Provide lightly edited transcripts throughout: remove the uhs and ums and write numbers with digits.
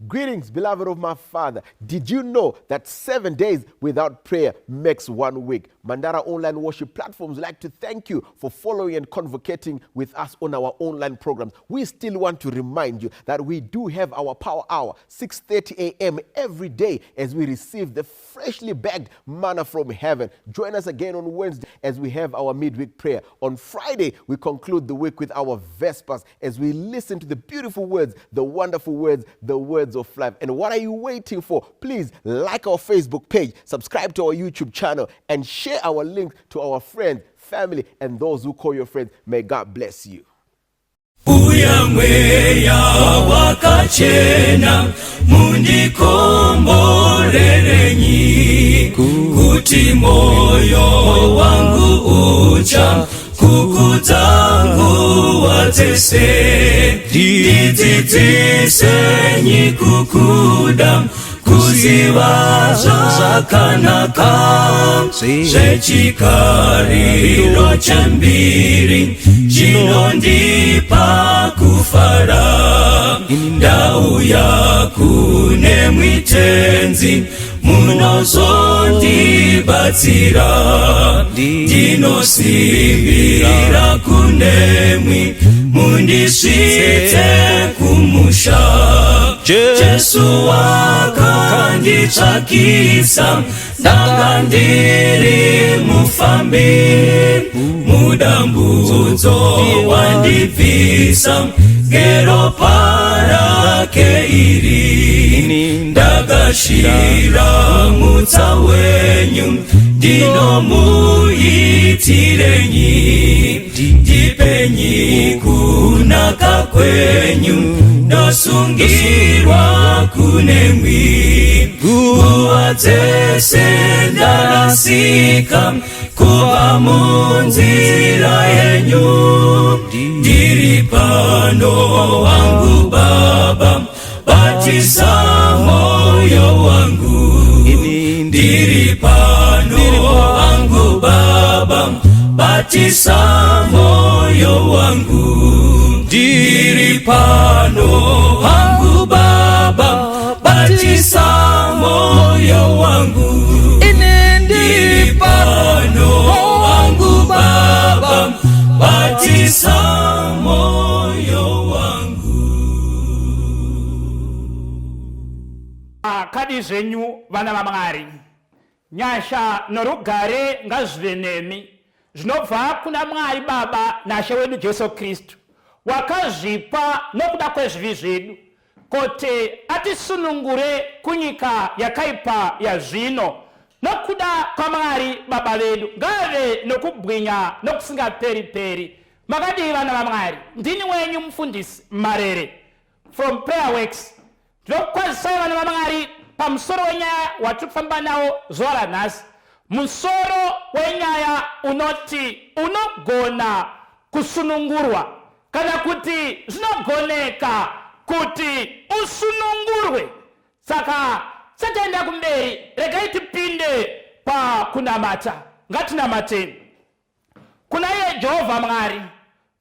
Greetings, beloved of my Father. Did you know that 7 days without prayer makes one week? Mandara Online Worship Platforms like to thank you for following and convocating with us on our online programs. We still want to remind you that we do have our power hour, 6:30 a.m. every day as we receive the freshly bagged manna from heaven. Join us again on Wednesday as we have our midweek prayer. On Friday, we conclude the week with our Vespers as we listen to the beautiful words, the wonderful words, the words of life. And what are you waiting for? Please like our Facebook page, subscribe to our YouTube channel, and share our link to our friends, family, and those who call your friends. May God bless you. Uya Mweya Wakachena, mundikomborerenyi kuti moyo wangu ucha kukudza nguva dzese. Ndidzidzisenyi kukuda, kuziva zvakanaka zvechikariro chembiri chinondipa kufara. Ndauya kunemwi Tenzi, munozondibatsira. Ndinosimbira kunemwi, mundisvitse kumusha. Jesu wakanditsvakisa, ndanga ndiri mufambi mudambudzo, wandibvisa ngeropa rake iri. Ndagashira mutsa wenyu, ndinomuitirenyi? Ndipenyi kunaka kwenyu, ndosungirwa kunemwi. Nguva dzese ndarasika kubva munzira yenyu. Ndiri pano wangu Baba, batisa moyo wangu. Ndiri pano wangu Baba, batisa moyo wangu. Ndiri pano wangu Baba, batisa moyo wangu. Ini Ndiri pano wangu Baba, batisa moyo wangu. Makadi zvenyu, vana vaMwari? Nyasha norugare ngazvive nemi zvinobva kuna Mwari Baba naShe wedu Jesu Kristu, wakazvipa nokuda kwezvivi zvedu kuti atisunungure kunyika yakaipa yazvino. Nokuda kwaMwari Baba vedu ngave nokubwinya nokusingaperi-peri. Makadii, vana vaMwari? Ndini wenyu Mufundisi Marere from Prayer Works. Ndinokukwazisai, vana vaMwari, pamusoro wenyaya watiri kufamba nawo zuva ranhasi, musoro wenyaya unoti unogona kusunungurwa, kana kuti zvinogoneka kuti usunungurwe. Saka sataenda kumberi, regai tipinde pakunamata. Ngatinamateni kuna iye Jehovha Mwari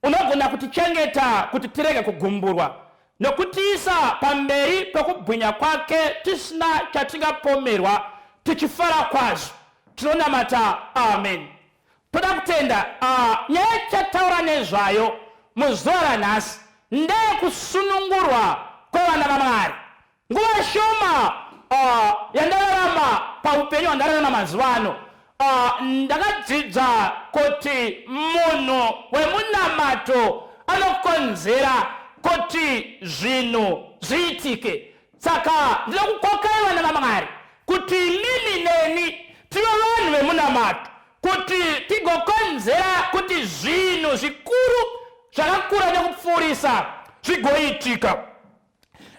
unogona kutichengeta kuti tirege kugumburwa nokutiisa pamberi pokubwinya kwake tisina chatingapomerwa, tichifara kwazvo. Tinonamata, amen. Toda kutenda. Nyaya tichataura nezvayo muzuva ranhasi ndeyekusunungurwa kwevana vaMwari. Nguva shoma yandararama paupenyu hwandararama mazuva ano, ndakadzidza kuti munhu wemunamato anokonzera kuti zvinhu zviitike. Saka ndinokukokai, vana vaMwari, kuti imimi neni tive vanhu vemunamato kuti tigokonzera kuti zvinhu zvikuru zvakakura nekupfuurisa zvigoitika.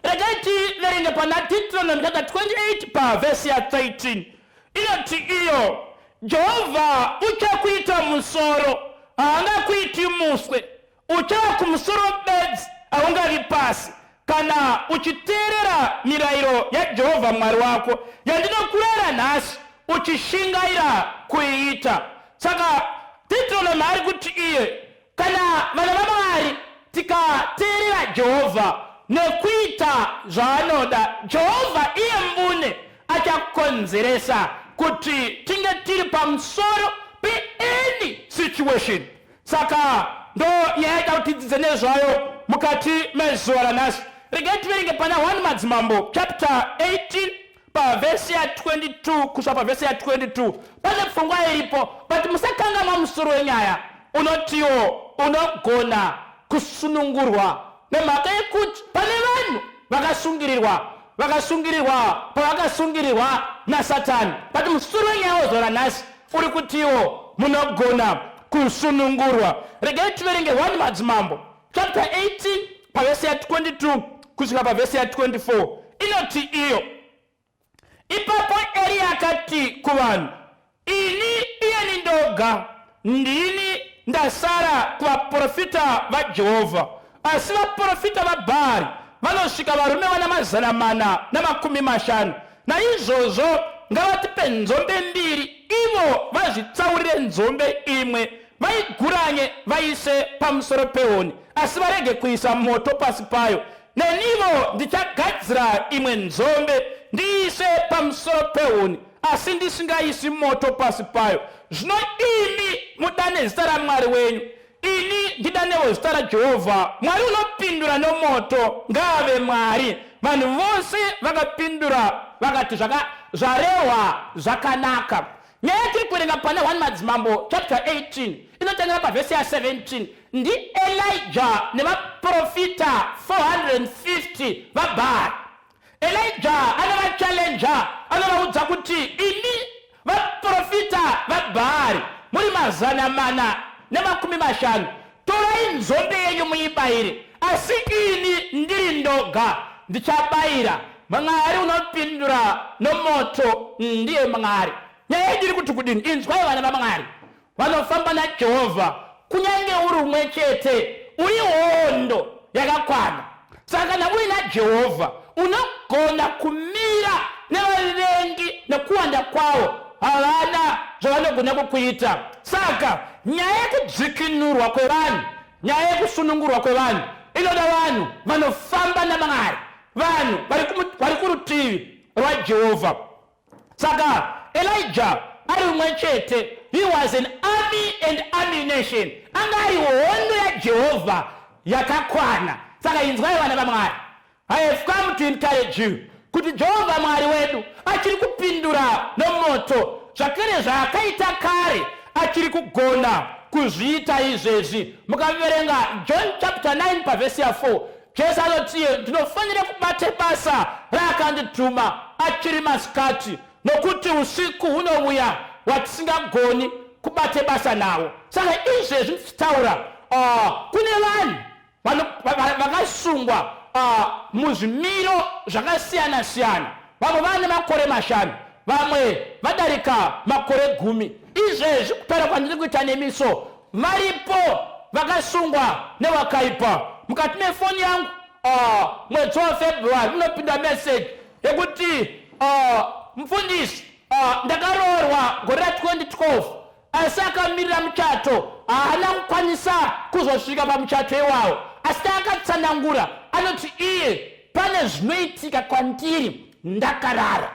Regai tiverenge pana Deuteronomy chapter 28 pavhesi ya13. Inoti iyo, "Jehovha uchakuita musoro, haangakuiti muswe. Uchava kumusoro bedzi, haungavi pasi, kana uchiteerera mirayiro yaJehovha Mwari wako yandinokurayira nhasi, uchishingaira kuiita." Saka Deuteronomy ari kuti iye, kana vana vaMwari tikateerera Jehovha. nekuita zvaanoda. Jehovha iye mbune achakonzeresa kuti tinge tiri pamusoro peany situation. Saka ndo nyaya yaita kuti tidzidze nezvayo mukati mezuva ranhasi. Regai tiverenge pana 1 Madzimambo chapter 18 pavhesi ya 22 kusvika pavhesi ya 22. Pane pfungwa iripo, but musakangamwa musoro wenyaya unotiwo unogona kusunungurwa, nemhaka yekuti pane vanhu vakasungirirwa, vakasungirirwa pavakasungirirwa naSatani. But musoro wenyaya wezuva ranhasi uri kutiwo munogona kusunungurwa. Regai tiverenge 1 Madzimambo chapter 18 pavhesi ya 22 kusvika pavhesi ya 24. Inoti iyo, ipapo Eriya akati kuvanhu, ini iyeni ndoga ndini ndasara kuvaprofita vaJehovha, asi vaprofita vaBhaari vanosvika varume vana 450. Naizvozvo ngavatipe nzombe mbiri, ivo vazvitsaurire nzombe imwe, vaiguranye vaise pamusoro pehuni, asi varege kuisa moto pasi payo. Nenivo ndichagadzira imwe nzombe ndiise pamusoro pehuni, asi ndisingaisi moto pasi payo. Zvino imi mudane zita raMwari wenyu, ini ndidanewo zita raJehovha. Mwari unopindura nomoto ngaave Mwari. Vanhu vose vakapindura vakati, zvarehwa zvakanaka. Nyaya yatiri kuverenga pana 1 Madzimambo chapter 18 inotangira pavhesi ya 17 ndiElijah nevaprofita 450 vaBhaari. Elijah anovachallenja, anovaudza kuti imi vaprofita vaBhaari muri 450, torai nzombe yenyu muibayire, asi ini ndiri ndoga ndichabayira. Mwari unopindura nomoto ndiye Mwari. Nyaya yedu iri kuti kudini? Inzwai vana vaMwari vanofamba naJehovha, kunyange uri umwe chete uri hondo yakakwana. Saka kana uina Jehovha unogona kumira nevavengi nekuwanda kwavo, havana zvavanogona kukuita. Saka nyaya yekudzikinurwa kwevanhu, nyaya yekusunungurwa kwevanhu inoda vanhu vanofamba naMwari, vanhu vari kurutivi rwaJehovha. Saka Elijah ari umwe chete, he was an army and ammunition, anga ari hondo yaJehovha yakakwana. Saka inzwai vana vaMwari, I have come to encourage you kuti Jehovha Mwari wedu achiri kupindura nomoto. Zvakare zvaakaita kare achiri kugona kuzviita izvezvi. Mukaverenga John chapter 9 pavhesi ya 4, Jesu anoti ndinofanira kubata basa raakandituma achiri masikati, nokuti usiku hunouya hwatisingagoni kubata basa nawo. Saka izvezvi ndichitaura, kune vanhu vakasungwa muzvimiro zvakasiyana siyana. Vamwe vane makore 5, vamwe vadarika makore 10. Izvezvi kutaura kwandiri kuita nemiso, varipo vakasungwa newakaipa. Mukati mefoni yangu mwedzi waFebruary unopinda meseji yekuti mufundisi, ndakaroorwa gore ra2012, asi akamirira muchato haana kukwanisa kuzosvika pamuchato iwawo. Asi taakatsanangura anoti iye pane zvinoitika kwandiri ndakarara.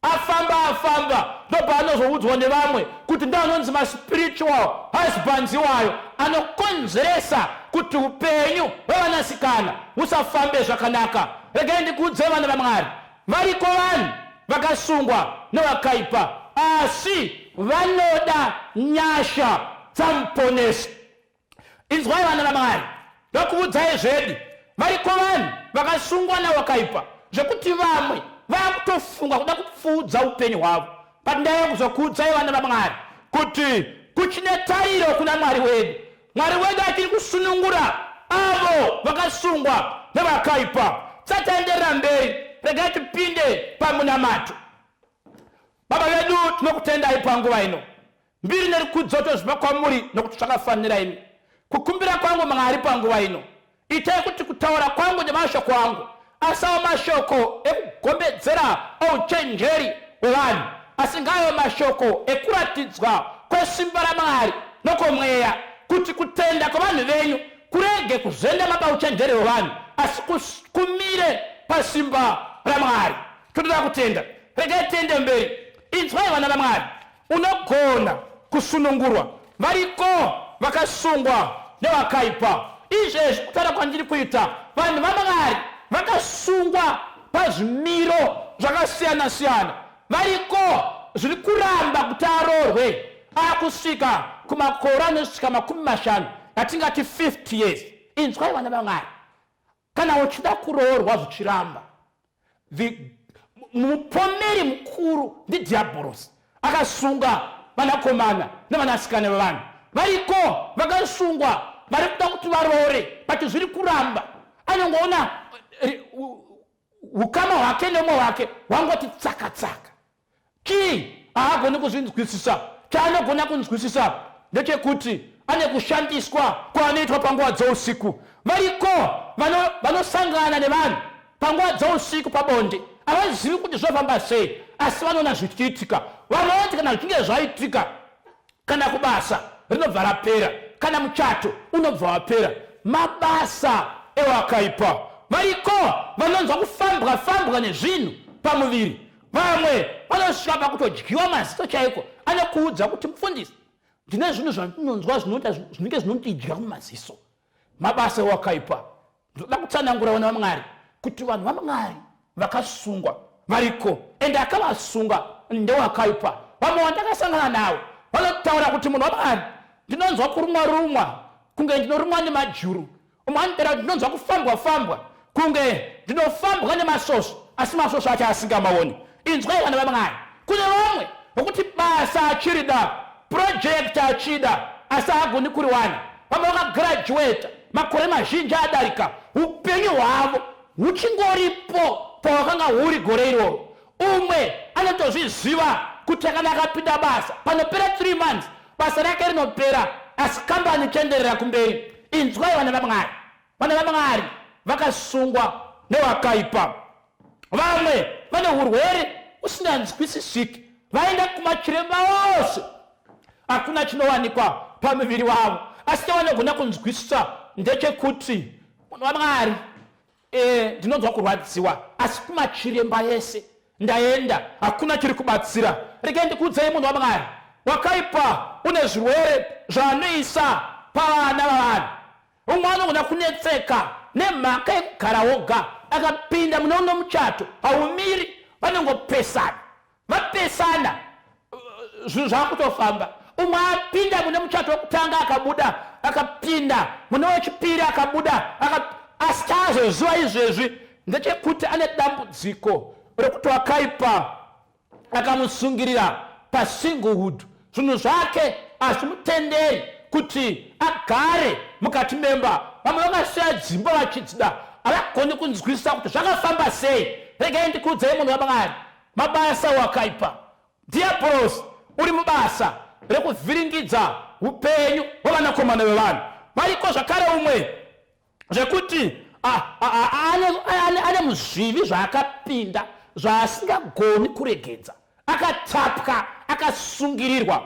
Afamba afamba ndopaanozoudzwa nevamwe kuti ndoanonzi maspiritual husbands iwayo anokonzeresa kuti upenyu hwevanasikana husafambe zvakanaka. Regai ndikuudze vana vaMwari, variko vanhu vakasungwa nevakaipa, asi vanoda nyasha dzamuponesi. Inzwai vana vaMwari, ndokuudzai zvedi, variko vanhu vakasungwa nawakaipa zvekuti vamwe vakutofunga kuda kupfuudza upenyu hwavo. But ndaiya kuzokuudzai vana vaMwari kuti kuchine tariro kuna Mwari wedu. Mwari wedu achiri kusunungura avo vakasungwa nevakaipa. Tisataenderera mberi, regai tipinde pamunamato. Baba vedu, tinokutendai panguva ino. Mbiri nerikudzo tozvipa kwamuri nokuti zvakafanira imi. Kukumbira kwangu Mwari panguva ino, itai kuti kutaura kwangu nemashoko angu asawa mashoko ekugombedzera ouchenjeri hwevanhu, asi ngaave mashoko ekuratidzwa kwesimba raMwari nokwomweya, kuti kutenda kwevanhu venyu kurege kuzendama pauchenjeri hwevanhu. Asi kumire pasimba raMwari. Totoda kutenda. Regai tiende mberi. Inzwai vana vaMwari, unogona kusunungurwa. Variko vakasungwa newakaipa. Izvezvi kutaura kwandiri kuita, vanhu vaMwari vakasungwa pazvimiro zvakasiyana siyana. Variko zviri kuramba kuti aroorwe akusvika kumakore anosvika 50, atingati 50 years. Inzwai vana vaMwari, kana uchida kuroorwa zvichiramba, mupomeri mukuru ndidhiabhorosi akasunga vanakomana nevanasikana vevanhu. Variko vakasungwa vari kuda kuti varoore, but zviri kuramba. Anongoona ukama hwake nemwe wake hwangoti tsaka tsaka. Chii? Haagoni kuzvinzwisisa. Chaanogona kunzwisisa ndechekuti ane kushandiswa kwaanoitwa panguva dzousiku. Variko vanosangana nevanhu panguva dzousiku pabonde, havazivi kuti zvofamba sei, asi vanoona zvichiitika. Vanoti kana zvichinge zvaitika, kana kubasa rinobva rapera, kana muchato unobva wapera. Mabasa ewakaipa. Variko vanonzwa kufambwa fambwa nezvinhu pamuviri. Vamwe vanosvika pakutodyiwa maziso chaiko. Anokuudza kuti mufundisi, ndine zvinhu zvandinonzwa zvinoita zvinenge zvinondidya mumaziso. Mabasa ewakaipa. Ndinoda kutsanangura vana vaMwari kuti vanhu vaMwari vakasungwa variko, ende akavasunga ndewakaipa. Vamwe vandakasangana navo vanotaura kuti munhu waMwari, ndinonzwa kurumwa rumwa kunge ndinorumwa nemajuru. Umwe anotaura kuti ndinonzwa kufambwa fambwa kunge ndinofambwa nemasvosvo, asi masvosvo acho asingamaoni. Inzwai vana vaMwari, kune vamwe vokuti basa achirida, project achida, asi haagoni kuriwana. Vamwe vakagraduata makore mazhinji adarika, upenyu hwavo huchingoripo pahwakanga huri gore iroro. Umwe anotozviziva kuti kana akapinda basa panopera 3 months basa rake rinopera, asi kambani ichienderera kumberi. Inzwai vana vaMwari, vana vaMwari vakasungwa newakaipa. Vamwe vane urwere usinganzwisisiki, vaenda kumachiremba ose, hakuna chinowanikwa pamuviri wavo, asi chavanogona kunzwisisa ndechekuti munhu waMwari, ndinonzwa kurwadziwa, asi kumachiremba ese ndaenda hakuna chiri kubatsira. Regai ndikuudzei munhu waMwari, wakaipa une zvirwere zvaanoisa pavana vavanhu. Umwe anogona kunetseka nemhaka yekugara woga, akapinda mune uno muchato haumiri, vanongopesana, vapesana zvinhu zvakutofamba. Umwe apinda mune muchato wekutanga akabuda, akapinda mune wechipiri akabuda, asi chaazoziva izvezvi ndechekuti ane dambudziko rekuti wakaipa akamusungirira pasinglehood. Zvinhu zvake hazvimutenderi kuti agare mukati memba. Vamwe vakasiya dzimba vachidzida, havagoni kunzwisisa kuti zvakafamba sei. Regai ndikuudzei munhu waMwari, mabasa wakaipa. Diablos uri mubasa rekuvhiringidza upenyu hwevanakomana vevanhu. Variko zvakare umwe zvekuti ane muzvivi zvaakapinda zvaasingagoni kuregedza, akatapwa, akasungirirwa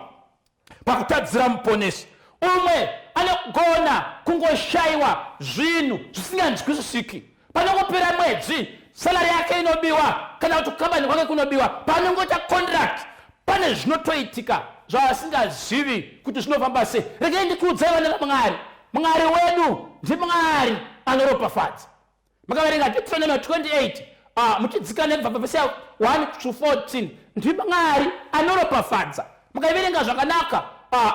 pakutadzira muponesi. Umwe anogona kungoshaiwa zvinhu zvisinganzwisisiki. Panongopera mwedzi salari yake inobiwa, kana kuti kukambani kwake kunobiwa. Panongoita contract pane zvinotoitika zvaasingazivi kuti zvinofamba sei. Regai ndikuudzai vana vaMwari, Mwari wedu ndiMwari anoropafadza. Makaverenga Deuteronomy 28 muchidzika nekubva pavhesi 1 to 14, ndiMwari anoropafadza. Mukaiverenga zvakanaka,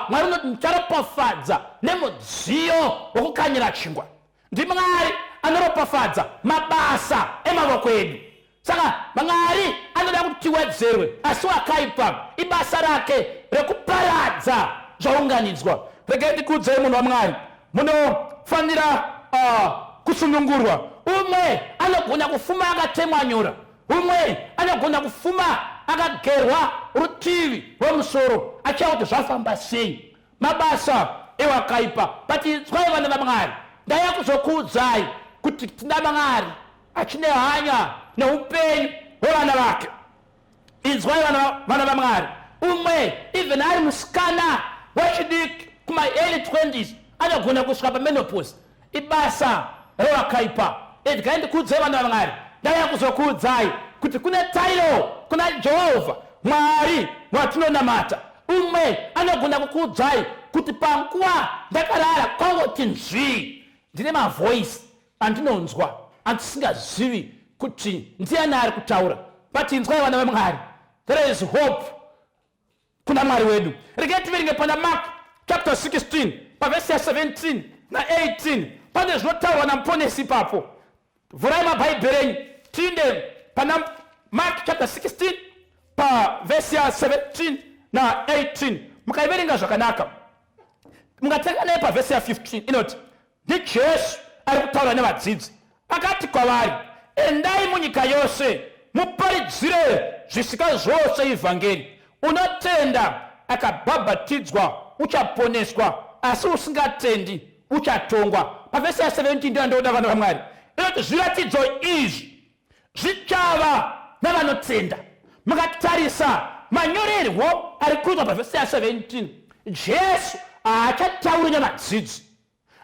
Mwari unoti ndicharopafadza nemudziyo wokukanyira chingwa. NdiMwari anoropafadza mabasa emavoko edu. Saka Mwari anoda kuti tiwedzerwe, asi wakaipa ibasa rake rekuparadza zvaunganidzwa. Regai ndikuudzei munhu waMwari, munofanira kusunungurwa. Umwe anogona kufuma akatemwa nyora, umwe anogona kufuma akagerwa rutivi rwemusoro, achiya kuti zvafamba sei. Mabasa ewakaipa. But inzwai vana vaMwari, ndaiya kuzokuudzai kuti tina Mwari achine hanya neupenyu hwevana vake. Inzwai vana vaMwari, umwe even ari musikana wechidiki kuma early 20s anogona kusvika pamenopause. Ibasa rewakaipa. Regai ndikuudzei vanhu vaMwari, ndauya kuzokuudzai kuti kune tariro kuna Jehovha Mwari watinonamata. Umwe anogona kukuudzai kuti panguva ndakarara kwangoti nzvii, ndine mavoice andinonzwa andisingazivi kuti ndiani ari kutaura, but inzwai vana vaMwari, there is hope kuna Mwari wedu. Regai tiverenge pana Mark chapter 16 pavhesi ya 17 na 18, pane zvinotaurwa naMuponesi ipapo. Vhurai mabhaibheri enyu tiinde pana Mark chapter 16 pavhesi ya 17 na 18. Mukaiverenga zvakanaka, mungatanga naye pavhesi ya 15, inoti ndiJesu ari kutaura nevadzidzi, akati kwavari, endai munyika yose muparidzire zvisika zvose ivhangeri. Unotenda akabhabhatidzwa uchaponeswa, asi usingatendi uchatongwa. Pavhesi ya 17 ndiyo ndoda vanhu vaMwari, inoti zviratidzo izvi zvichava navanotenda. Mukatarisa manyorerwo ari kuitwa pavhesi ya 17, Jesu haachatauri nevadzidzi.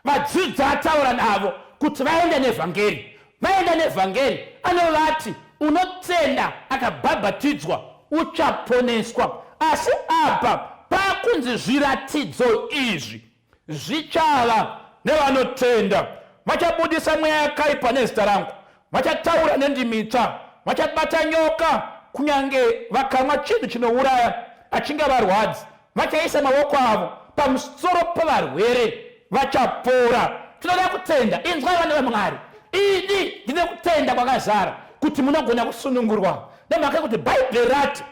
Vadzidzi ataura navo kuti vaende nevhangeri. Vaenda nevhangeri, anovati unotenda akabhabhatidzwa uchaponeswa. Asi apa pakunzi zviratidzo izvi zvichava nevanotenda. Vachabudisa mweya yakaipa nezita rangu, vachataura nendimi itsva, vachabata nyoka, kunyange vakamwa chinhu chinouraya achingavarwadzi, vachaisa mavoko avo pamusoro pevarwere vachapora. Tinoda kutenda. Inzwai vana vaMwari, ini ndine kutenda kwakazara kuti munogona kusunungurwa, nemhaka yekuti Bhaibheri rati,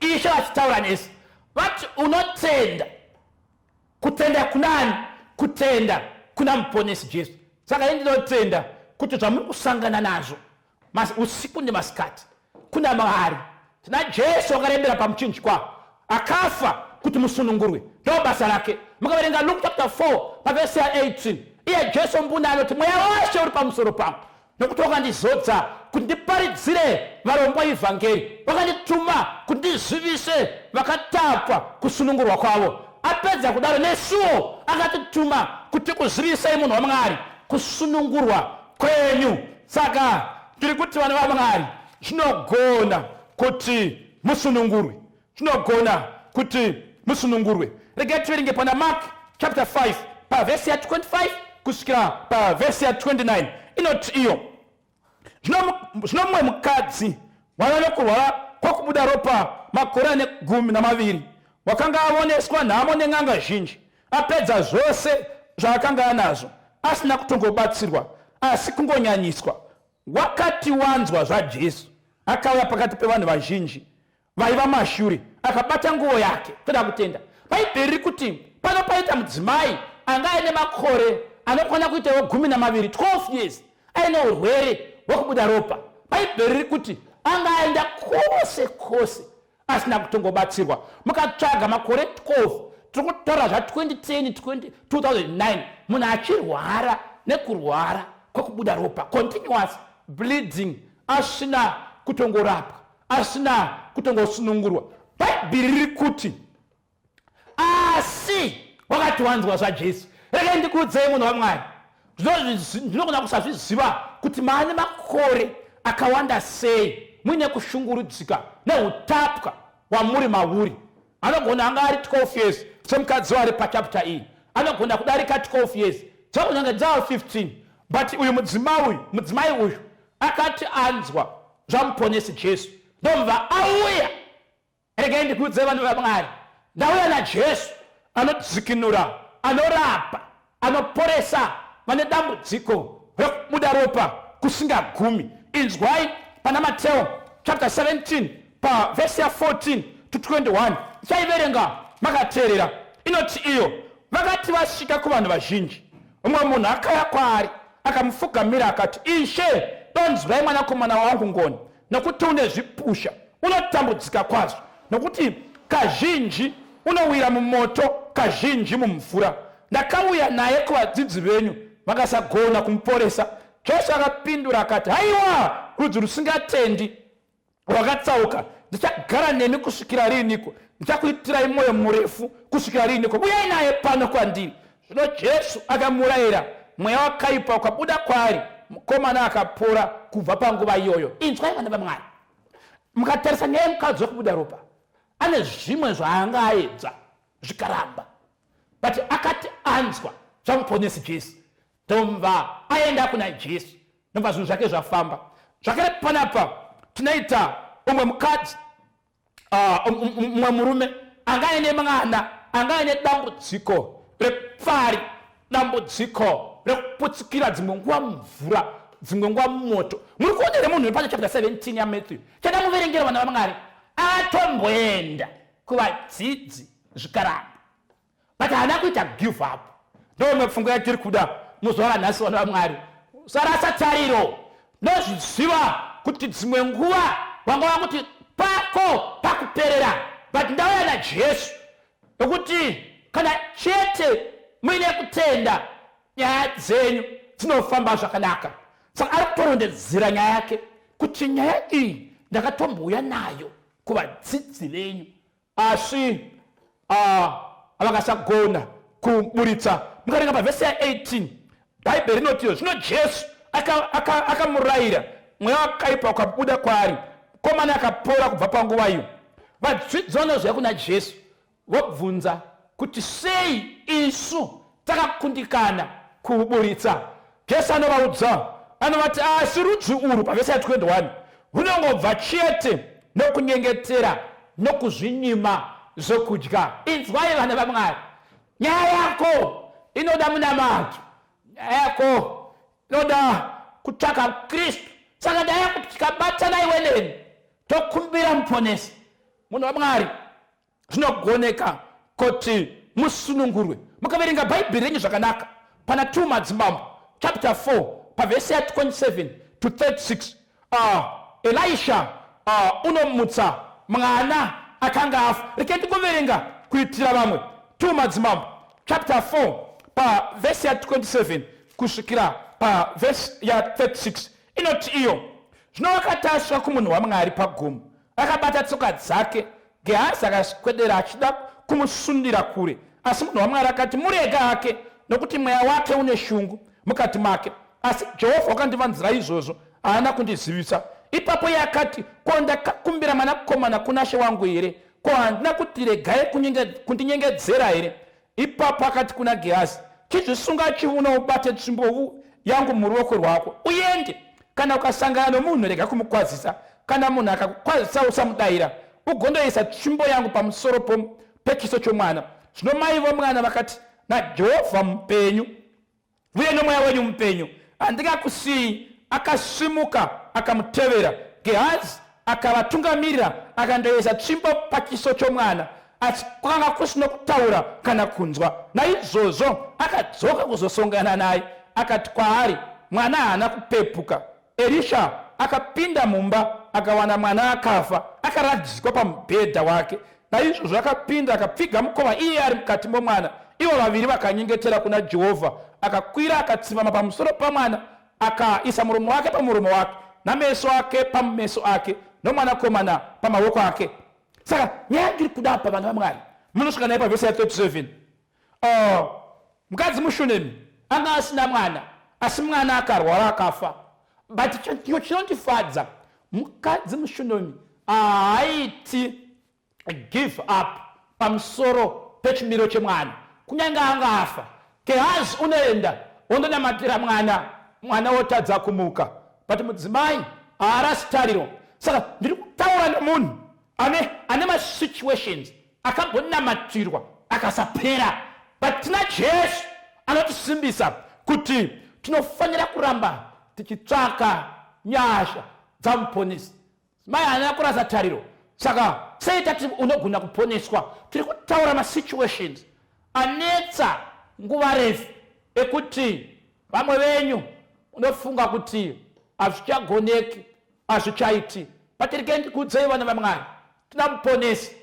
Ishe vachitaura nesu vati unotenda. Kutenda kunani? Kutenda kuna Muponesi Jesu. Saka ini ndinotenda kuti zvamuri kusangana nazvo usiku nemasikati, kuna Mwari, tina Jesu wakarembera pamuchinjikwa akafa kuti musunungurwe, ndo basa rake. Mukaverenga Luke chapter 4 pavhesi ya 18, iye Jesu mbune anoti mweya washe uri pamusoro pangu, nokuti wakandizodza kuti ndiparidzire varombo ivhangeri, wakandituma kuti ndizivise vakatapwa kusunungurwa kwavo. Apedza kudaro, nesuwo akatituma kuti kuzivisei munhu waMwari kusunungurwa kwenyu. Saka tiri kuti vana vaMwari, zvinogona kuti musunungurwe, zvinogona kuti musunungurwe. Regai tiverenge pana Mark chapter 5 pavhesi ya 25 kusvikira pavhesi ya 29, inoti iyo zvino mumwe mukadzi waiva nokurwara kwokubuda ropa makore ane 12, wakanga avoneswa nhamo nen'anga zhinji, apedza zvose zvaakanga anazvo, asina kutongobatsirwa, asi kungonyanyiswa. Wakati wanzwa zvaJesu, akauya pakati pevanhu vazhinji vaiva mashure, akabata nguo yake. Toda kutenda Bhaibheri riri kuti pano paita mudzimai anga aine makore anokwana kuitawo 12, 12 years, aine urwere hwekubuda ropa. Bhaibheri riri kuti anga aenda kwose kwose asina kutongobatsirwa. Mukatsvaga makore 12, tiri kutaura zva 2010, 2009, munhu achirwara nekurwara kwekubuda ropa, continuous bleeding, asina kutongorapwa, asina kutongosunungurwa. Bhaibheri riri kuti asi wakati wanzwa zvaJesu. Regai ndikuudzei munhu waMwari, ndinogona kusazviziva kuti maane makore akawanda sei muine kushungurudzika neutapwa wamuri mauri. Anogona anga ari 12 years semukadzi wari pachapter iyi, anogona kudarika 12 years, dzagona kunge dzava 15, but uyu mudzimai uyu akati anzwa zvaMuponesi Jesu, ndobva auya. Regai ndikuudze vanhu vaMwari, ndauya naJesu anodzikinura, anorapa, anoporesa vane dambudziko rekubuda ropa kusingagumi. Inzwai pana Mateo chapter 17 pavhesi ya 14 to 21, ndichaiverenga makateerera. Inoti iyo, vakati vasvika kuvanhu vazhinji, mumwe munhu akauya kwaari akamufugamira akati, Ishe, donzwai mwanakomana wangu ngoni, nokuti une zvipusha, unotambudzika kwazvo, nokuti kazhinji unowira mumoto, kazhinji mumvura. Ndakauya naye kuvadzidzi venyu, vakasagona kumuporesa. Jesu akapindura akati, haiwa, rudzi rusingatendi rwakatsauka, ndichagara nemi kusvikira riiniko? Ndichakuitirai mwoyo murefu kusvikira riiniko? Uyai naye pano kwandiri. Zvino Jesu akamurayira, mweya wakaipa ukabuda kwaari, Mukomana akapora kubva panguva iyoyo. Inzwai vana vaMwari, mukatarisa nyaya yemukadzi wekubuda ropa, ane zvimwe zvaanga aedza zvikaramba, but akati anzwa zvamuponesi Jesu, ndobva aenda kuna Jesu, ndobva zvinhu zvake zvafamba. Zvakare panapa tinoita umwe mukadzi, mumwe murume anga aine mwana anga aine dambudziko repfari, dambudziko rekuputsikira dzimwe nguva mumvura, dzimwe nguva mumoto. Muri kuona here munhu pane chapter 17 yaMatthew? Chada muverengera vana vaMwari, atomboenda kuvadzidzi zvikaramba, but haana kuita give up. Ndoimwe pfungwa yatiri kuda muzuva ranhasi, vana vaMwari, usarasa tariro. Ndozviziva kuti dzimwe nguva wanga wakuti pako pakuperera, but ndauya naJesu nokuti kana chete muine kutenda, nyaya dzenyu dzinofamba zvakanaka. Saka ari kutorondedzera nyaya yake kuti nyaya iyi ndakatombouya nayo kuvadzidzi venyu, asi vakasagona kuburitsa. Mukarenga pavhesi ya18, Bhaibheri rinotiyo, zvino Jesu akamurayira, mweya wakaipa ukabuda kwaari, mukomana akapora kubva panguva iyo. Vadzidzi vanozouya kuna Jesu vobvunza kuti sei isu takakundikana kuuburitsa. Jesu anovaudza, anovati, asi rudzi urwu, pavhesi ya21, runongobva chete nokunyengetera nokuzvinyima zvokudya. Inzwai vana vaMwari, nyaya yako inoda munamato, nyaya yako inoda kutsvaka Kristu. Saka ndaya kuti tikabatana iwe neni tokumbira muponesi, munhu waMwari, zvinogoneka kuti musunungurwe. Mukaverenga Bhaibheri renyu zvakanaka pana 2 Madzimambo chapter 4 pavhesi ya 27 to 36, Elisha unomutsa mwana akanga afa. Rekai ndingoverenga kuitira vamwe. 2 Madzimambo chapter 4 pavhesi ya 27 kusvikira pavhesi ya 36 inoti iyo, zvino wakatasva kumunhu waMwari pagomo, akabata tsoka dzake. Gehazi akaswedera achida kumusundira kure, asi munhu waMwari akati, murega hake, nokuti mweya wake une shungu mukati make, asi Jehovha wakandivanzira izvozvo, haana kundizivisa. Ipapo iye akati, ko ndakakumbira mwanakomana kunashe wangu here? Ko handina kuti regai kundinyengedzera here? Ipapo akati kuna Gehazi, chizvisunga chiuno ubate tsvimbo yangu muruoko rwako, uende. Kana ukasangana nomunhu, rega kumukwazisa. Kana munhu akakukwazisa, usamudayira. Ugondoisa tsvimbo yangu pamusoro pechiso chomwana. Zvino mai vomwana vakati, naJehovha mupenyu uye nomweya wenyu mupenyu, handingakusiyi. Akasimuka akamutevera. Gehazi akavatungamirira, akandoisa tsvimbo pachiso chomwana, asi kwakanga kusino kutaura kana kunzwa. Naizvozvo akadzoka kuzosongana naye, akati kwaari, mwana haana kupepuka. Erisha akapinda mumba akawana mwana akafa akaradzikwa pamubhedha wake. Naizvozvo akapinda akapfiga mukova iye ari mukati momwana. Ivo vaviri vakanyengetera kuna Jehovha. Akakwira akatsivama pamusoro pamwana, akaisa muromo wake pamuromo wake, nameso ake pameso ake, nomwanakomana pamaoko ake. Saka nyaya ndiri kuda apa, vanhu vaMwari, munosvika naye pavhesi ya 37. Mukadzi muShunemi anga asina mwana, asi mwana akarwara akafa. But chiyo chinondifadza, mukadzi muShunemi haaiti give up pamusoro pechimiro chemwana, kunyange anga afa. Gehazi unoenda wondonamatira mwana, mwana wotadza kumuka, but mudzimai haarasi tariro. Saka ndiri kutaura nemunhu ane masituations akambonamatirwa akasapera, but tina Jesu anotisimbisa kuti tinofanira kuramba tichitsvaka nyasha dzamuponesi. Mai haana kurasa tariro. Saka sei tati unogona kuponeswa? Tiri kutaura masituations anetsa nguva refu ekuti vamwe venyu unofunga kuti hazvichagoneki, hazvichaiti. But regai ndikuudzei vana vaMwari, tina muponesi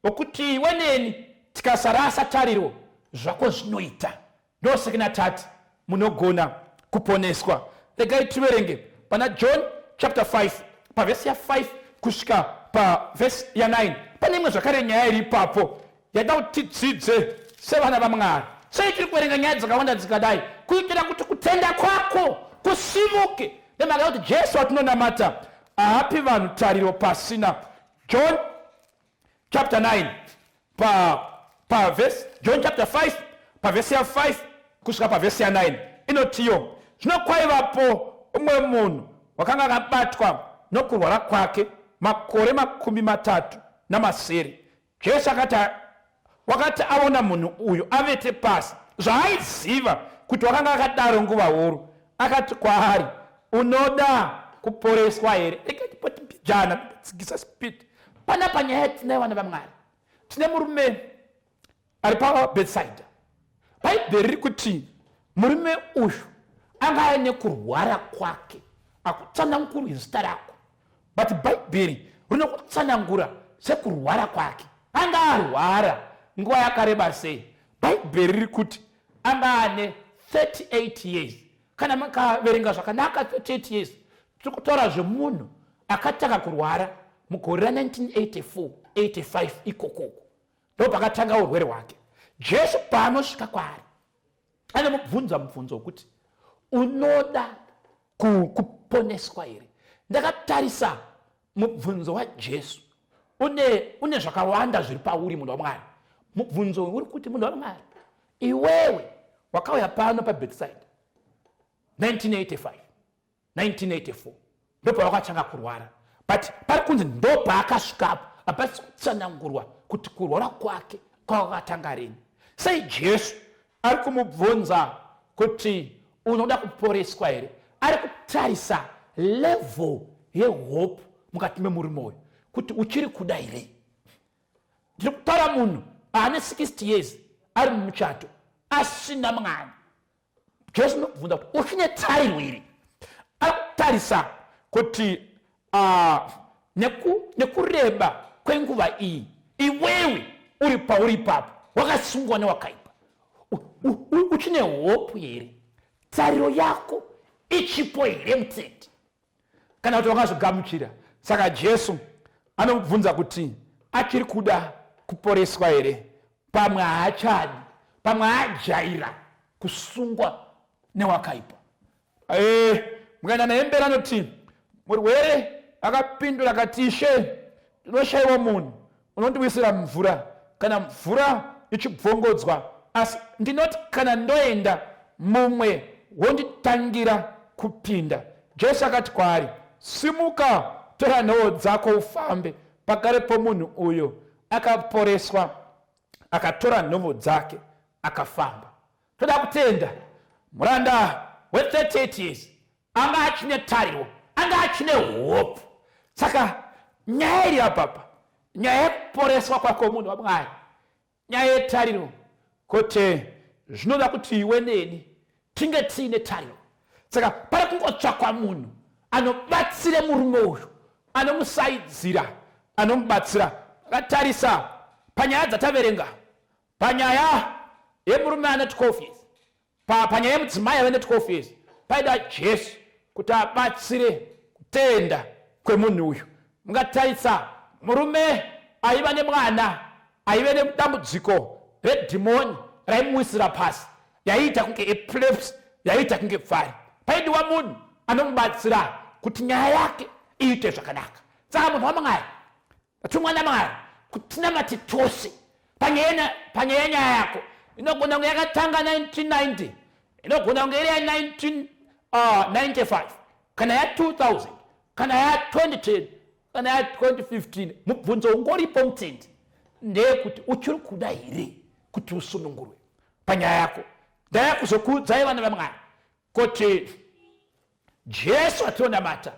wekuti iwe neni tikasarasa tariro zvako zvinoita. Ndosekena tati munogona kuponeswa. Regai tiverenge pana John chapter 5 pavhesi ya 5 kusvika pavhesi ya 9. Pane imwe zvakare nyaya iri ipapo yaida kuti tidzidze sevana vaMwari. Sei tiri kuverenga nyaya dzakawanda dzikadai? Kuitira kuti kutenda kwako Kusimuke nemhaka yekuti Jesu watinonamata haapi vanhu tariro pasina. John chapter 9 pa pa verse John chapter 5 pavhesi ya 5 kusvika pavhesi ya 9 inotiyo, zvino kwaivapo umwe munhu wakanga akabatwa nokurwara kwake makore 37. Jesu akati wakati aona munhu uyu avete pasi, zvaaiziva kuti wakanga akadaro nguva huru, akati kwaari, unoda kuporeswa here? Ikatipotipijana tsigisa speed panapa. Nyaya yatinayo, vana vaMwari, tine murume ari paBethsaida. Bhaibheri riri kuti murume uyu anga aine kurwara kwake, akutsanangurwi zita rako, but Bhaibheri rinokutsanangura sekurwara kwake. Anga arwara nguva yakareba sei? Bhaibheri riri kuti anga ane 38 years. Kana makaverenga zvakanaka, 38 years, tiri kutaura zvemunhu akatanga kurwara mugore ra1984 85 ikokoko, ndo pakatanga urwere hwake. Jesu paanosvika kwaari, anomubvunza mubvunzo wekuti, unoda kuponeswa here? Ndakatarisa mubvunzo waJesu une zvakawanda zviri pauri, munhu waMwari. Mubvunzo uri kuti, munhu waMwari, iwewe wakauya pano paBethsaida 1985, 1984, ndopawakatanga kurwara, but pari kunzi ndopaakasvikapo, hapasi kutsanangurwa kuti kurwara kwake kwakatanga rini. Sei Jesu ari kumubvunza kuti unoda kuporeswa here? Ari kutarisa level yehope mukati memurume uyu, kuti uchiri kuda here. Ndiri kutaura munhu ane 60 years, ari mumuchato, asina mwana. Jesu unobvunza kuti uchine tariro here? Ari kutarisa kuti nekureba kwenguva iyi iwewe uri pauri ipapo, wakasungwa newakaipa, uchine hope here? Tariro yako ichipo here, mutendi, kana kuti wakazvigamuchira? Saka Jesu anomubvunza kuti achiri kuda kuporeswa here. Pamwe haachadi, pamwe ajaira kusungwa newakaipa. Mukaenda naye mberi, anoti murwere akapindura akati, Ishe, ndinoshayiwa munhu unondiwisira mvura kana mvura ichibvongodzwa, asi ndinoti kana ndoenda, mumwe wonditangira kupinda. Jesu akati kwaari, simuka, tora nhoo dzako ufambe. Pakarepo munhu uyo akaporeswa, akatora nhovo dzake, akafamba. Toda kutenda muranda we38 years anga achine tariro, anga achine hope. Saka nyaya iri apapa, nyaya yekuporeswa kwako, munhu waMwari, nyaya yetariro, kuti zvinoda kuti iwe neni tinge tiine tariro. Saka pari kungotsvakwa munhu anobatsire murume uyu, anomusaidzira, anomubatsira. Akatarisa panyaya dzataverenga, panyaya yemurume ane 12 years, panyaya yemudzimai ave ne12 years, paida Jesu kuti abatsire kutenda kwemunhu uyu. Mungatarisa murume aiva nemwana aive nedambudziko redhimoni raimuwisira pasi, yaiita kunge epilepsy, yaiita kunge pfari. Paidiwa munhu anomubatsira kuti nyaya yake iite zvakanaka. Saka munhu waMwari, atumwa naMwari kuti tinamate tose panyaya yenyaya yako. Inogona kunge yakatanga 1990, inogona kunge iri ya1995, kana ya2000, kana ya2010, kana ya2015. Mubvunzo ungoripo, mutendi, ndeyekuti uchiri kuda here kuti usunungurwe panyaya yako? Ndaya kuzokuudzai, vana vaMwari, kuti Jesu atinonamata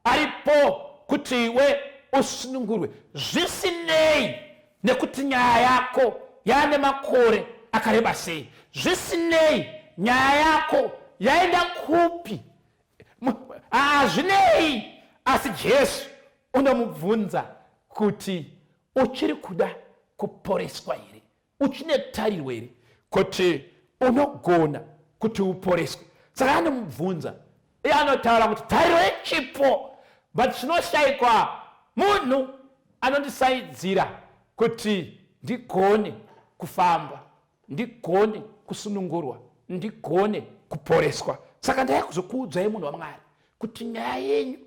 aripo kuti iwe usunungurwe, zvisinei nekuti nyaya yako yaane makore akareba sei, zvisinei nyaya yako yaenda kupi, hazvinei, asi Jesu unomubvunza kuti uchiri kuda kuporeswa here? Uchine tariro here kuti unogona kuti uporeswe? Saka anomubvunza, iye anotaura kuti tariro yechipo, but zvinoshayikwa munhu anondisaidzira kuti ndigone kufamba, ndigone kusunungurwa, ndigone kuporeswa. Saka ndaya kuzokuudzai munhu waMwari kuti nyaya yenyu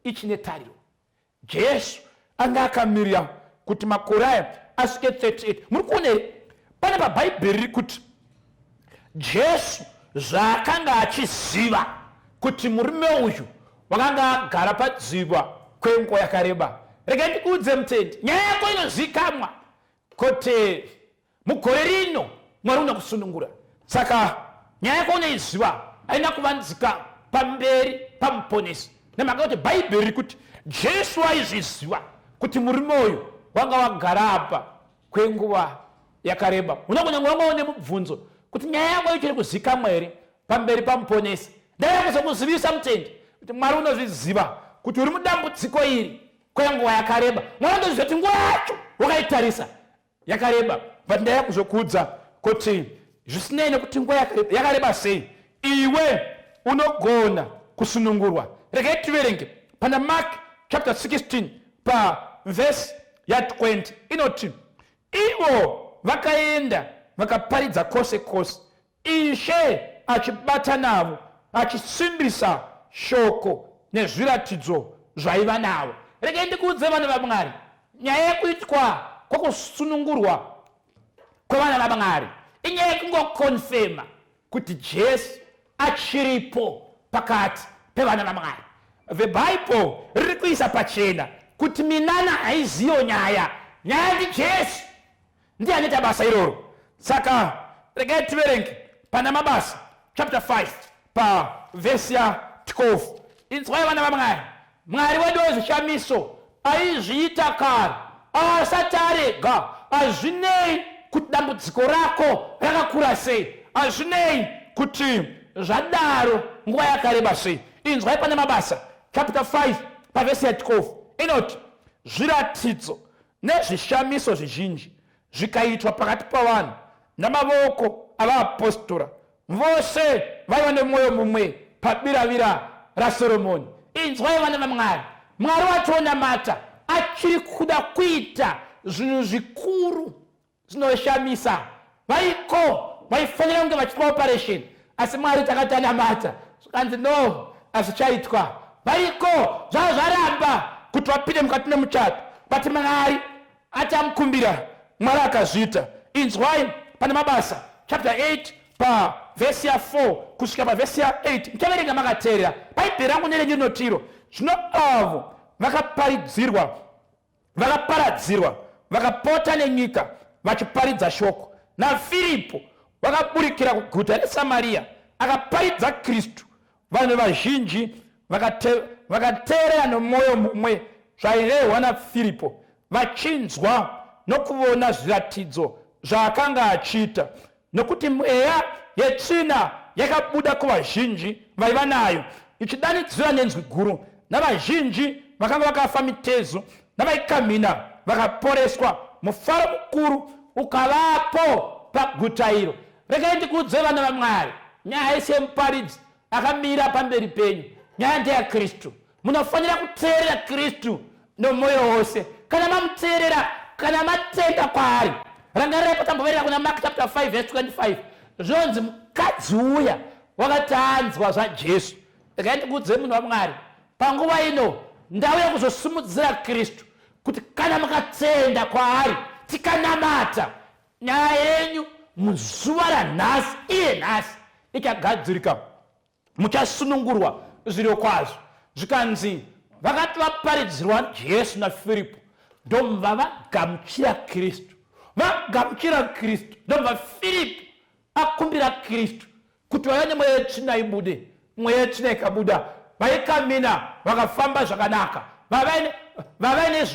ichine tariro. Jesu anga akamirira kuti makore aya asvike 38. Muri kuona here pane pabhaibheri riri kuti Jesu zvaakanga achiziva kuti murume uyu wakanga agara padziva kwenguva yakareba. Regai ndikuudze mutendi, nyaya yako inozikamwa kuti mugore rino Mwari unokusunungura. Saka nyaya yako unoiziva haina kuvanzika pamberi pamuponesi, nemhaka yekuti Bhaibheri riri kuti Jesu aizviziva kuti murume uyu wanga wagara apa kwenguva yakareba. Unogona kunge wanga une mubvunzo kuti nyaya yako ichiri kuzikamwa here pamberi pamuponesi. Ndauya kuzokuzivisa mutendi kuti Mwari unozviziva kuti uri mudambudziko iri kwenguva yakareba. Mwari unozviziva kuti nguva yacho wakaitarisa yakareba, but ndaya kuzokuudza kuti zvisinei nekuti nguva yakareba sei, iwe unogona kusunungurwa. Regai tiverenge pana Mark chapter 16 pavhesi ya 20 inoti, ivo vakaenda vakaparidza kwose kwose, Ishe achibata navo, achisimbisa shoko nezviratidzo zvaiva navo. Regai ndikuudze vana vaMwari, nyaya yekuitwa kwokusunungurwa kwevana vaMwari inyaya yekungokonfema kuti Jesu achiripo pakati pevana vaMwari. The Bible riri kuisa pachena kuti minana haiziyo nyaya, nyaya ndiJesu. Ndiye anoita basa iroro. Saka regai tiverenge pana Mabasa chapter 5 pavhesi ya 12. Inzwai vana vaMwari, Mwari wedu wezvishamiso aizviita kare asati arega. Hazvinei kuti dambudziko rako rakakura sei, hazvinei kuti zvadaro nguva yakareba sei. Inzwai pane Mabasa chapter 5 pavhesi ya 12 inoti, zviratidzo nezvishamiso zvizhinji zvikaitwa pakati pavanhu namavoko avaapostora vose vaiva nemwoyo mumwe pabiravira raSoromoni. Inzwai vana vaMwari, Mwari wationamata achiri kuda kuita zvinhu zvikuru zvinoshamisa. Variko vaifanira kunge vachiitwa operation, asi Mwari takati anamata zvikanzi no, hazvichaitwa. Variko zvava zvaramba kuti vapinde mukati memuchato, but Mwari ati amukumbira, Mwari akazviita. Inzwai pane Mabasa chapter 8 pavhesi ya 4 kusvika pavhesi ya 8. Muchaverenga makateerera. Bhaibheri rangu nerenyu rinotiro, zvino avo vakaparidzirwa Vakaparadzirwa, vakapota nenyika vachiparidza shoko. NaFiripo wakaburikira kuguta reSamaria, akaparidza Kristu. Vanhu vazhinji vakateerera nomwoyo mumwe zvairehwa naFiripo, vachinzwa nokuvona zviratidzo zvaakanga achiita. Nokuti mweya yetsvina yakabuda kuvazhinji vaiva nayo, ichidanidzira nenzwi guru, navazhinji vakanga vakafa mitezo navaikamhina vakaporeswa. Mufaro mukuru ukavapo paguta iro. Regai ndikuudze vana vaMwari, nyaya yese yemuparidzi akamira pamberi penyu, nyaya ndeyaKristu. Munofanira kuteerera Kristu nomwoyo wose. Kana mamuteerera, kana matenda kwaari, rangarirai patamboverera kuna Mark chapter 5 verse 25, zvinonzi mukadzi uya wakati anzwa zvaJesu. Regai ndikuudze munhu waMwari, panguva ino ndauya kuzosimudzira Kristu, kuti kana mukatenda kwaari tikanamata, nyaya yenyu muzuva ranhasi, iye nhasi, ichagadzirika. Muchasunungurwa zvirokwazvo. Zvikanzi vakati vaparidzirwa Jesu naFiripo, ndobva vagamuchira Kristu. Vagamuchira Kristu, ndobva Firipo akumbira Kristu kuti vaiva nemweya yetsvina ibude. Mweya yetsvina ikabuda, vaikamina vakafamba zvakanaka, vavaine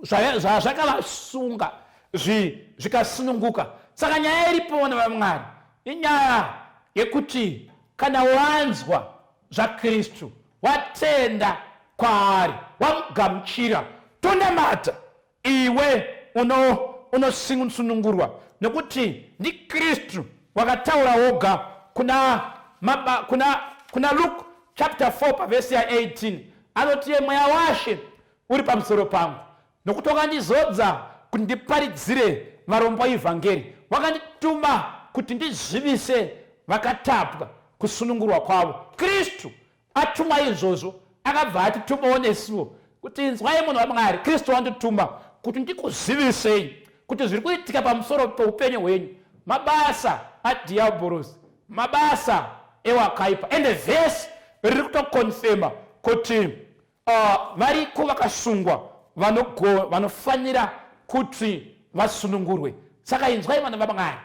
zvazvakavasunga zvikasununguka. Saka nyaya iripo vana vaMwari inyaya yekuti kana wanzwa zvaKristu, watenda kwaari, wamugamuchira, tonamata, iwe unosunungurwa, nokuti ndiKristu wakataura woga kuna, kuna, kuna Luke chapter 4 pavhesi ya 18 anoti, ye mweya waShe uri pamusoro pangu, nokuti wakandizodza kuti ndiparidzire varombo ivhangeri, wakandituma kuti ndizivise vakatapwa. Kusunungurwa kwavo. Kristu atuma izvozvo, akabva atitumawo nesuwo kuti, inzwai munhu waMwari, Kristu wandituma kuti ndikuzivisei kuti zviri kuitika pamusoro peupenyu hwenyu mabasa adhiabhorosi, mabasa ewakaipa. Ende vhesi riri kutokonfema kuti variko vakasungwa vanofanira kuti vasunungurwe. Saka inzwai vana vaMwari,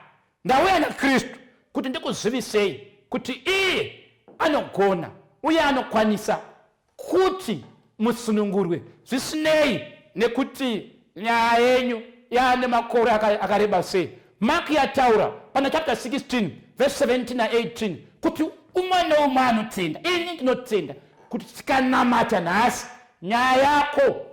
ndauya naKristu kuti ndikuzivisei kuti iye anogona uye anokwanisa kuti musunungurwe, zvisinei nekuti nyaya yenyu yaane makore akareba sei. Mark yataura pana chapter 16 verse 17 na18 kuti umwe neumwe anotenda. Ini ndinotenda kuti tikanamata nhasi, nyaya yako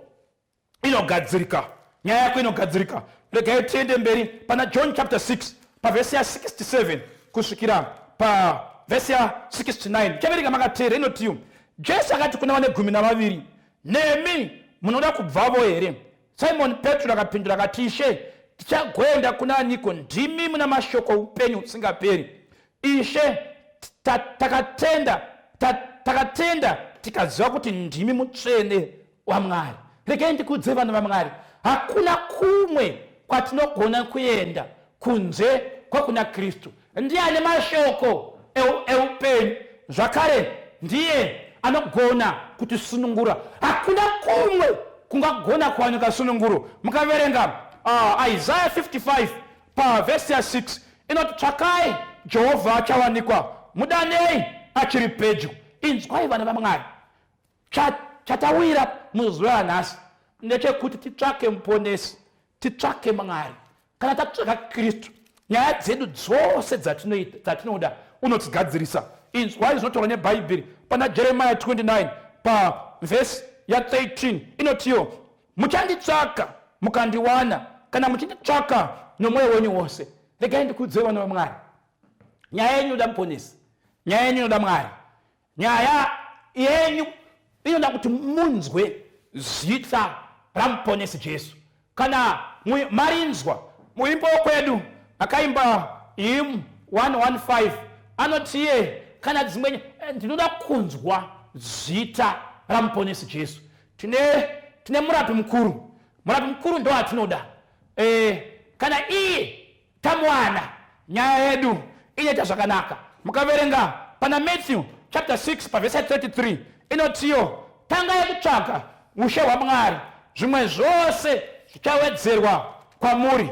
inogadzirika, nyaya yako inogadzirika. Regai tiende mberi pana John chapter 6 pavhesi ya67 kusvikira pavhesi ya69. Chaverenga makateera. Inotiyo, Jesu akati kuna vane 12, "Nemi munoda kubvavo here?" Simoni Petro akapindura akati, "Ishe, tichagoenda kuna aniko? Ndimi muna mashoko oupenyu usingaperi. Ishe, takatenda tikaziva kuti ndimi Mutsvene waMwari." Regai ndikudze vanhu vaMwari, hakuna kumwe kwatinogona kuenda kunze kwekuna Kristu. Ndiye ane mashoko eupenyu, zvakare ndiye anogona kutisunungura. Hakuna kumwe kungagona kuwanika sununguro. Mukaverenga Isaiah 55 pavhesi ya6, inoti, "Tsvakai Jehovha achawanikwa, mudanei achiri pedyo." Inzwai vana vaMwari, chatawira muzuva ranhasi ndechekuti titsvake Muponesi, titsvake Mwari. Kana tatsvaka Kristu, nyaya dzedu dzose dzatinoda unodzigadzirisa. Inzwai zvinotaurwa neBhaibheri pana Jeremiah 29 pavhesi ya13. Inotiyo, "Muchanditsvaka mukandiwana, kana muchinditsvaka nomwoyo wenyu wose." Regai ndikudzei vana vamwari, nyaya yenyu inoda Muponesi, nyaya yenyu inoda Mwari, nyaya yenyu inoda kuti munzwe zita raMuponesi Jesu. Kana marinzwa muimbo wekwedu akaimba hymn 115, anoti iye, kana dzimwe ndinoda kunzwa zita raMuponesi Jesu. Tine murapi mukuru, murapi mukuru ndo atinoda. Kana iye tamuwana, nyaya yedu inoita zvakanaka. Mukaverenga pana Matthew chapter 6 pavhesi ya33, inotiyo, "Tangai kutsvaga ushe hwaMwari, zvimwe zvose zvichawedzerwa kwamuri."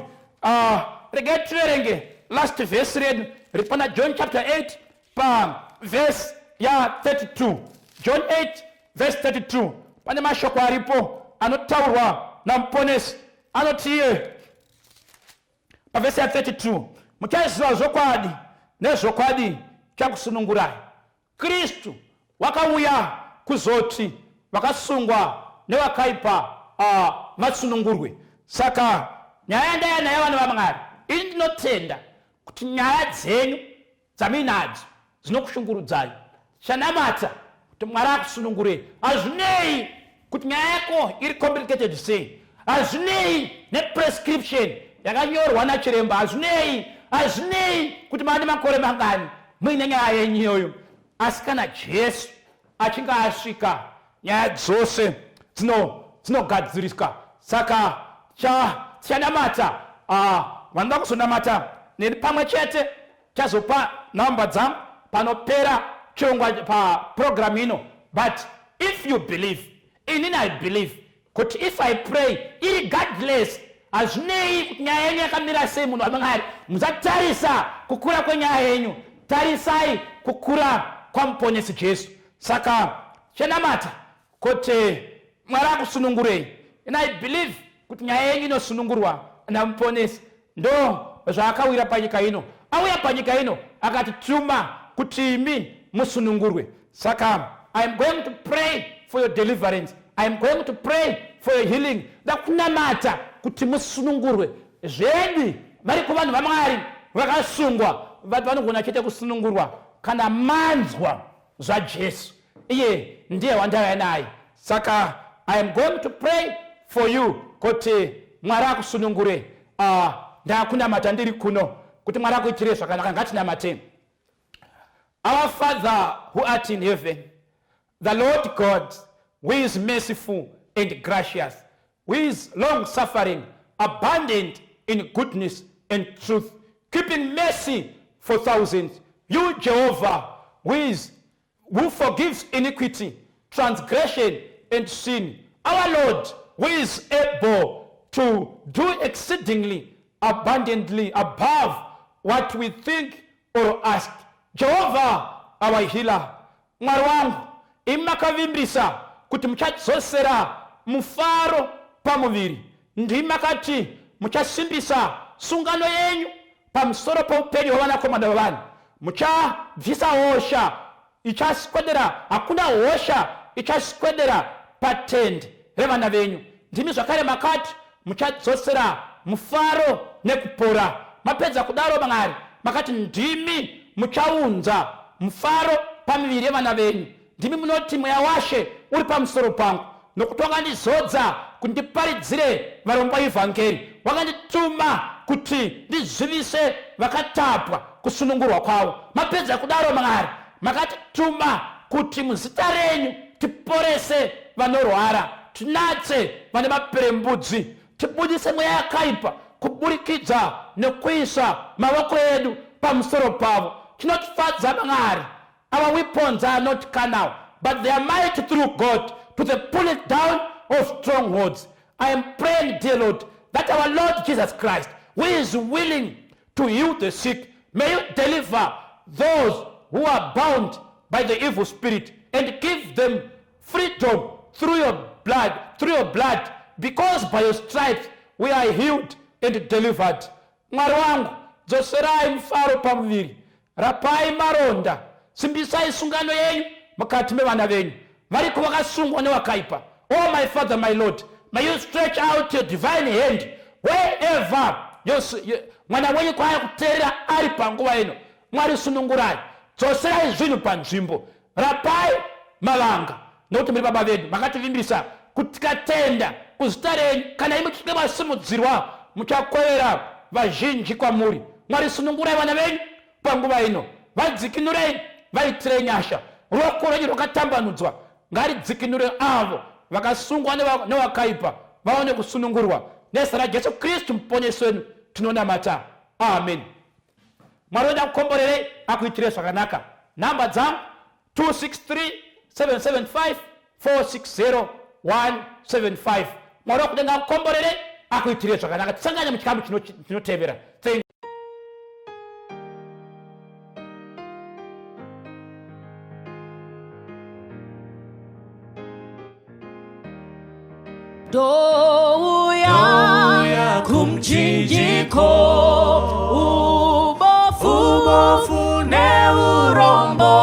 Regai tiverenge last vhesi redu riri pana John chapter 8 pavhesi ya32. John 8 vhesi 32, pane mashoko aripo anotaurwa naMuponesi. Anoti iye pavhesi ya32, "Muchaziva zvokwadi, nezvokwadi chakusunungurai." Kristu wakauya kuzoti vakasungwa nevakaipa vasunungurwe. Saka nyaya yandaya nayo, vana vaMwari, ini ndinotenda kuti nyaya dzenyu dzamuinadzo dzinokushungurudzai, chanamata kuti Mwari akusunungurei. Hazvinei kuti nyaya yako iri complicated sei, hazvinei neprescription yakanyorwa nachiremba, hazvinei kuti maane makore mangani muine nyaya yenyu iyoyo, asi kana Jesu achinge asvika, nyaya dzose dzinogadziriswa. Saka tichanamata. Vanoda kuzonamata neni pamwe chete, chazopa nhamba dzangu panopera chirongwa paprogram ino. But if you believe, inini I believe kuti if I pray, irregardless, hazvinei kuti nyaya yenyu yakamira sei, munhu waMwari, musatarisa kukura kwenyaya yenyu, tarisai kukura kwaMuponesi Jesu. Saka chenamata kuti Mwari akusunungurei, and I believe kuti nyaya yenyu inosunungurwa naMuponesi. Ndo zvaakawira panyika ino. Auya panyika ino akatituma kuti imi musunungurwe. Saka I am going to pray for your deliverance, I am going to pray for your healing. Ndakunamata kuti musunungurwe. Zvedi vari kuvanhu vaMwari vakasungwa, vati vanogona chete kusunungurwa kana manzwa zvaJesu. Iye ndiye wandauya naye. Saka I am going to pray for you kuti Mwari akusunungure. Ndakunamata ndiri kuno kuti Mwari akuitire zvakanaka. Ngatinamatei. Our Father who art in heaven, the Lord God, who is merciful and gracious, who is long suffering, abundant in goodness and truth, keeping mercy for thousands. You, Jehovah, who is who forgives iniquity, transgression, and sin. Our Lord, who is able to do exceedingly abundantly above what we think or ask. Jehovah, our healer. Mwari wangu, imi makavimbisa kuti muchadzosera mufaro pamuviri. Ndimi makati muchasimbisa sungano yenyu pamusoro poupenyu hwevanakomana vevanhu. Muchabvisa hosha ichaswedera, hakuna hosha ichaswedera patende revana venyu. Ndimi zvakare makati muchadzosera mufaro nekupora. Mapedza kudaro Mwari makati ndimi muchaunza mufaro pamiviri yevana venyu. Ndimi munoti mweya waShe uri pamusoro pangu, nokuti wakandizodza kuti ndiparidzire varombo ivhangeri, wakandituma kuti ndizivise vakatapwa kusunungurwa kwavo. Mapedza kudaro Mwari makatituma kuti muzita renyu tiporese vanorwara, tinatse vane maperembudzi, tibudise mweya yakaipa kuburikidza nekuisa mavoko edu pamusoro pavo. Chinotifadza Mwari, our weapons are not carnal, but they are mighty through God to the pulling down of strongholds. I am praying, dear Lord, that our Lord Jesus Christ, who is willing to heal the sick, may you deliver those who are bound by the evil spirit and give them freedom through your blood, through your blood, because by your stripes we are healed and delivered. Mwari wangu, dzoserai mufaro pamuviri, rapai maronda, simbisai sungano yenyu mukati mevana venyu variko vakasungwa newakaipa. Oh my Father, my Lord, may you stretch out your divine hand wherever mwana wenyu kwaari kuteerera ari panguva ino. Mwari, sunungurai, dzoserai zvinhu panzvimbo, rapai mavanga, nokuti muri baba vedu. Makativimbisa kuti tikatenda kuzita renyu, kana imi muchinge masimudzirwa, muchakwevera vazhinji kwamuri. Mwari, sunungurai vana venyu panguva ino, vadzikinurei, vaitirei nyasha. Ruoko rwenyu rwakatambanudzwa ngaridzikinure avo vakasungwa newakaipa, vaone kusunungurwa. Nezita raJesu Kristu muponesi wedu tinonamata, amen. Mwari wedu akukomborerei, akuitire zvakanaka. Nhamba dzangu 263 775 460 175. Mwari wakudenga akukomborere, akuitire zvakanaka. Tisangane muchikamu chinotevera. Thank Douya kumchinjiko, ubofu, ubofu neurombo,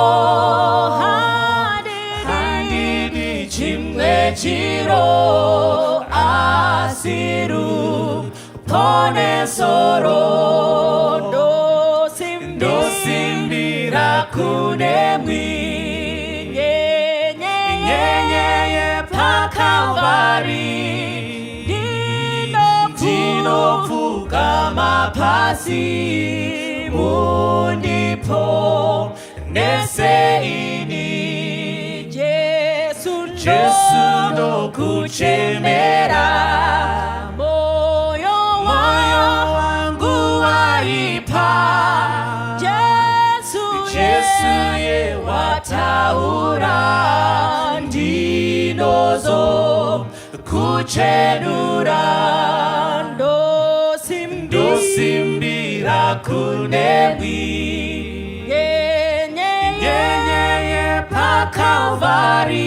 handidi chimwe chiro asi ruponeso. Ndosimbira kunemwi nyenyeye paKalvari, ndinopfugama pasi, mundipo neseini. Jesu, Jesu, ndokuchemera, moyo wangu waipa. Jesu, Jesu yewataura, ndinozo kuchenura. Ndosimbira kunemwi nyenyeye paKalvari,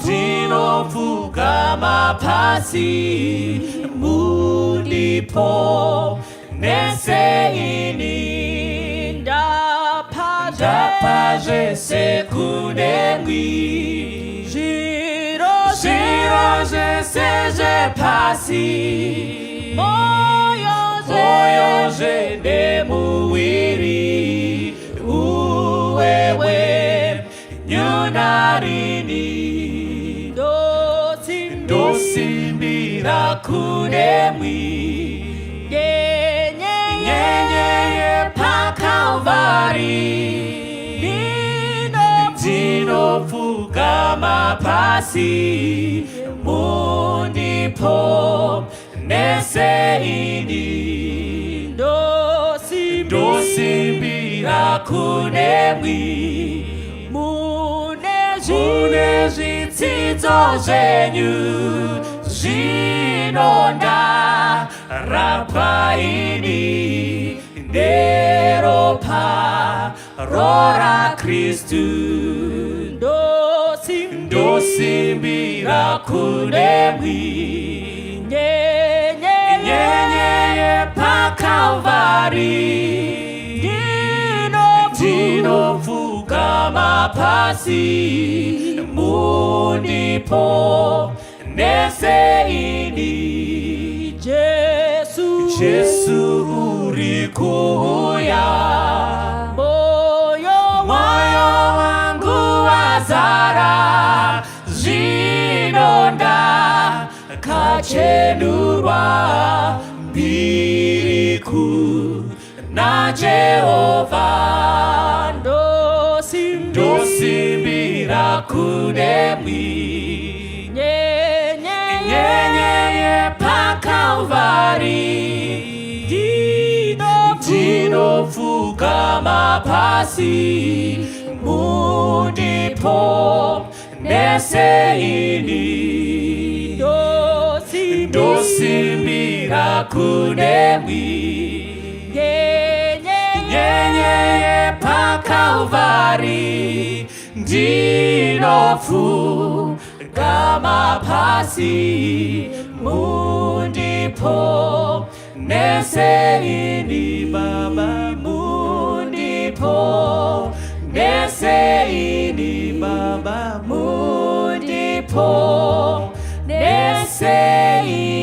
ndinopfugama pasi, mundipo neseini. Ndapa zvese kunemwi, zviro zvese zvepasi, moyo zvenemuwiri, uwewe nyunarini. Ndosimbira kunemwi nyenyeye paKalvari. Kalvari, ndinopfugama pasi, mundipo nese ini. Ndosimbira kunemwi, mune zvitsidzo zvenyu zvinonda rapaini neropa rora Kristu. Ndosimbira kunemwi, nyenye paKalvari, ndinopfugama pasi, mundipo nese ini. Jesu, Jesu uri kuuya, moyo moyo wangu wazara zvinonda kachenurwa mbiriku na Jehovha. Ndosimbira kunemwi, nyenye nyenye paKalvari, ndinopfugama pasi, mundipo nese ini. Ndosimbira kunemwi, nyenye nyenye paKalvari, ndinopfugama pasi, mundipo nese ini, Baba, mundipo nese ini, Baba, mundipo nese ini.